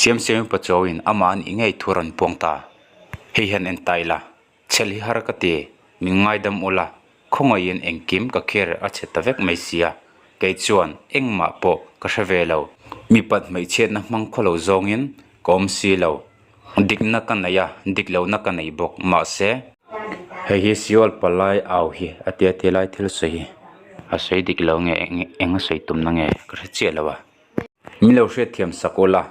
Siamsiami Pachuau-in amah a nih ngei thu a rawn puang ta. Hei hian en ta ila, chhel hi har ka ti, min ngaidam ula, khawngaihin engkim ka kher a chhe ta vek mai sia, kei chuan engmah pawh ka hre ve lo. Mipat hmeichhiatna hmang khaw lo zawngin ka awm si lo. Dikna ka nei a, dik lohna ka nei bawk. Mahse. Hei hi Seoul palai au hi a tia ti lai thil sawi hi a sawi dik lo nge eng a sawi tumna nge ka hre chiah lo a. Min lo hriatthiam sak ula,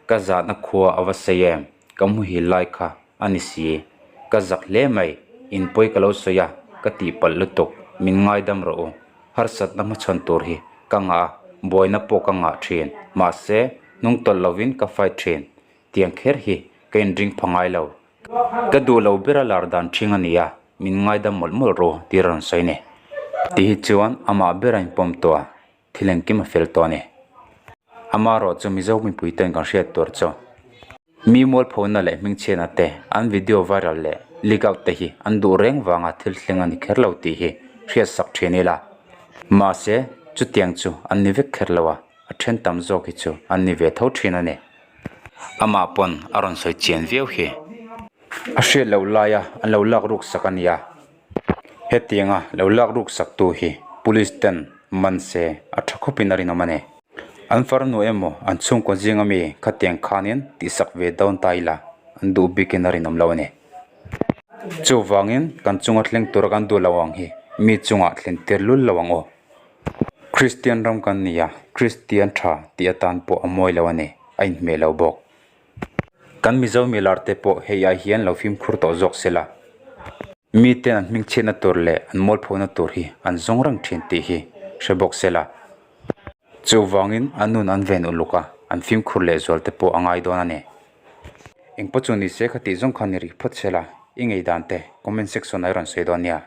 ka zahna khua a va sei em, ka muhil lai kha a ni si. Ka zak hle mai, in pawi ka lo sawi a, ka tihpalh lutuk, min ngaidam rawh u. Harsatna hmachhawn tur hi ka ngah a, buaina pawh ka ngah thin. Mahse, hnungtawlh lovin ka fight thin. Tiang kher hi ka inring pha ngai lo. Ka duh lo bera lar dan ṭhing a ni a, min ngaidam mawlh mawlh ru tih rawn sawi ni. Ti hi chuan amah bera inpawm tawh a, thil engkim a fel tawh a ni. Amaherawh chu Mizo mipui ten kan hriat tur chu mi mualphona leh hmingchhiatna te an video viral leh leak out te hi an duh reng vanga thil thleng a ni kher lo tih hi hriat sak thin ila. Mahse, chutiang chu an ni vek kher lo a, a then tam zawk hi chu an ni ve tho thin a ni. Amah pawn a rawn sawi chian viau hi. A hriat loh laia an lo lak ruk sak a nia. Hetianga lo lak ruk sak tu hi Police ten man se a tha khawpin a rinawm a ni. An farnu emaw an chhungkaw zinga mi khatiang khanin tihsak ve dawn ta ila an duh bikin a rinawm lo a ni. Chuvangin kan chunga thleng tura kan duh lo ang hi mi chungah thlen tir lul lo ang aw. Kristian ram kan ni a, Kristian tha tih atan pawh a mawi lo a ni, a inhmeh lo bawk. Kan Mizo milar te pawh hei ai hian lo fimkhur tawh zawk se la. Miten an hmingchhiatna tur leh an mualphona tur hi an zawng reng thin tih hi hre bawk se la. Chuvangin an nun an ven uluk a, an fimkhur leh zual te pawh a ngai dawn a ni. Engpawh chu ni se kha tih zawng kha ni rih phawt se la, i ngei dan te comment section ah i rawn sawi dawn nia.